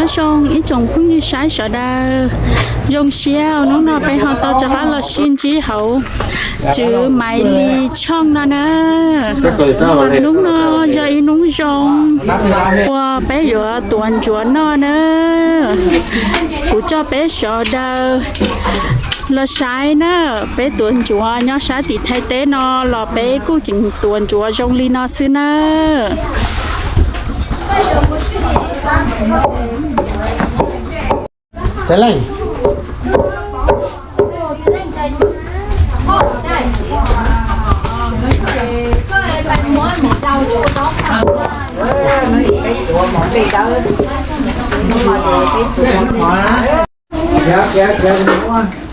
Nyob zoo ib tsoom phooj ywg saib sawv daws, zoo siab hnub no peb ho tau rov qab los sib ntsib hauv Tswv Maiv Lis tshooj no na. Hnub no yog ib hnub zoo uas peb yuav tuav ntsuav noj na. Kuv coj peb sawv daws los saib na, peb tuav ntsuav nyob sab tim Thaib teb no los peb kuj tseem tuav ntsuav zoo li no xwb na.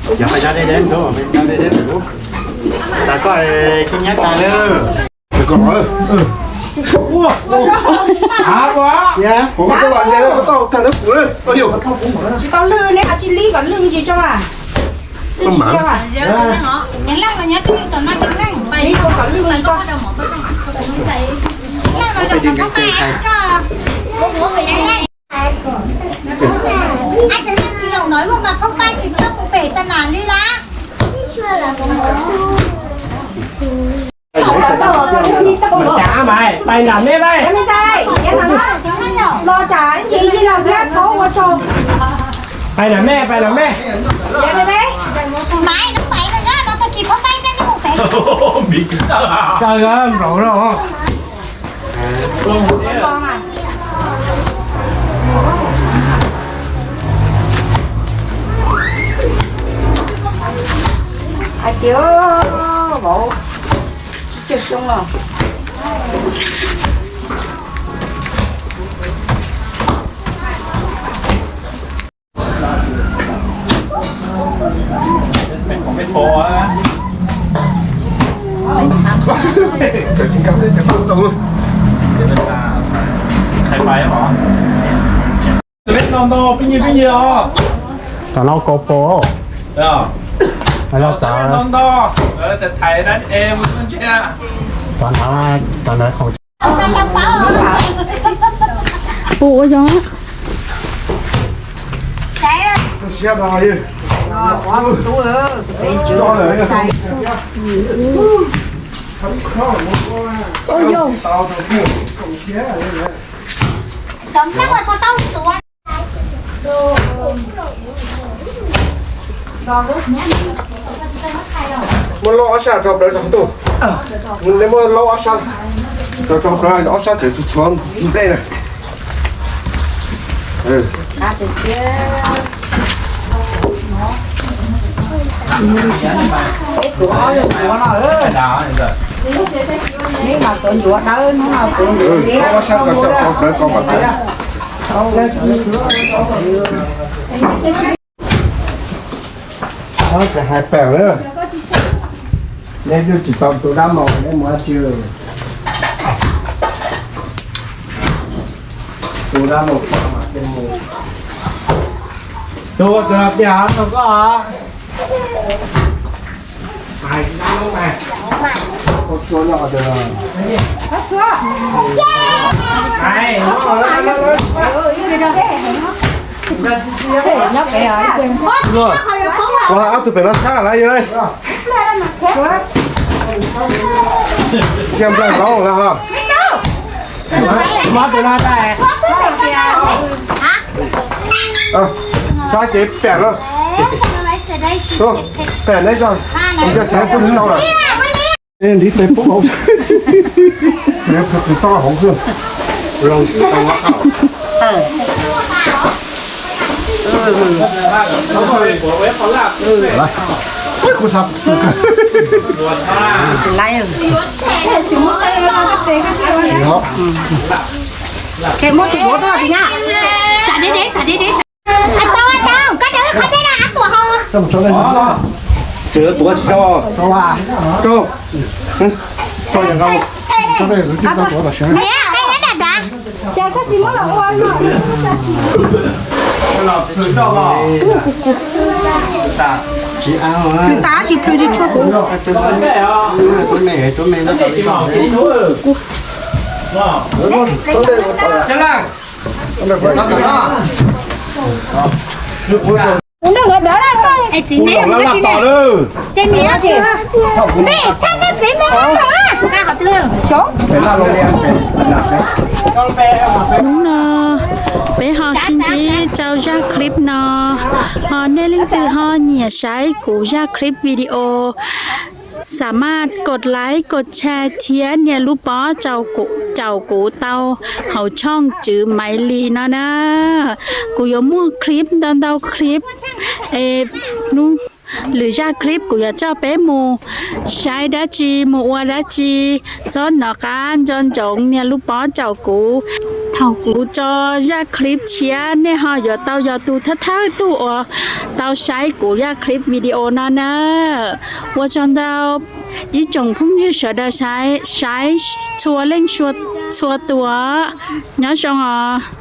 Cov qhov nyob deb deb nrog, nyob deb deb nrog. Tag koj kib nyab tag lawm. Kuv koj los nce koj tau tag lawm kuv lawm. Tsis tau lwj ne, tsis li kom lwj tsis tso. Lwj tsis tso. Li kom lwj tso. Los tsam ib ncig ib los thiab thaub ua tsaug. Pais nram me, pais nram me. Maiv, no pais no na, no tag kis phob paib thiab neb mus pem. Kaw nplaum no. Hais tias vauv tsis cog xyoo los. Tam no kau pos. Tam no txav, txav hnav, txav hnav qhov. Pub ua yog. Ua yog. Muab laub ob sab tso plawv rau qhov twg? Neb muab laub ob sab tso plawv, ob sab tseem tshuav nplej na. Peb tuav ob leeg tuav no, neb mas tuav ncuav dawb, hnub no tuav ncuav liab. Ob sab ko coj tso plawv ko mas tau. Tsis hais peem na. Neb twb tsis tau tu dab maus, neb mus dab tsi? Tu dab maus tso mas thiaj mus. Tu tus no tiag rau koj. Ua ob tug pem no tshaj lawm yog li. Ntsia nplawg zaub lawm ho. Sab ces pem lawm. Pem neb tso, ntsia tsis tau lawm. Ntiv tes pub hauv. Tsis tau hauv xwb. Kuv xav. Tsis muab tus duav tuaj tus nyab. Tsam deb deb, tsam deb deb. Tau, tau, koj dawb qhov dej na, ab tuam ho. Tseem tuav tsis tau. Tau. Tau. Niam, koj yuav dam dav. Ces koj tsis muab los ua no. Nws tas tsis plhws tsis tshua kuv. Hnub no peb ho sib ntsib rau zaj clip no, ho nej leej twg ho nyiam saib kuv zaj clip video, xam maj kos like kos share thiab nias lub pob caum kuv tau hauv tshooj Tswv Maiv Lis no na. Kuv yuav muaj clip ntau ntau clip es hnub lwm zaj clip kuv yuav coj peb mus saib dab tsi mus ua dab tsi. Txhob hnov qab, nco ntsoov nias lub pob caum kuv. Thaum kuv tso zaj clip tshiab nej ho yuav tau yog tus thawj thawj tug uas tau saib kuv zaj clip video no na. Ua tsaug ntau ib tsoom phooj ywg sawv daws saib txhua leej txhua tus, nyob zoo os.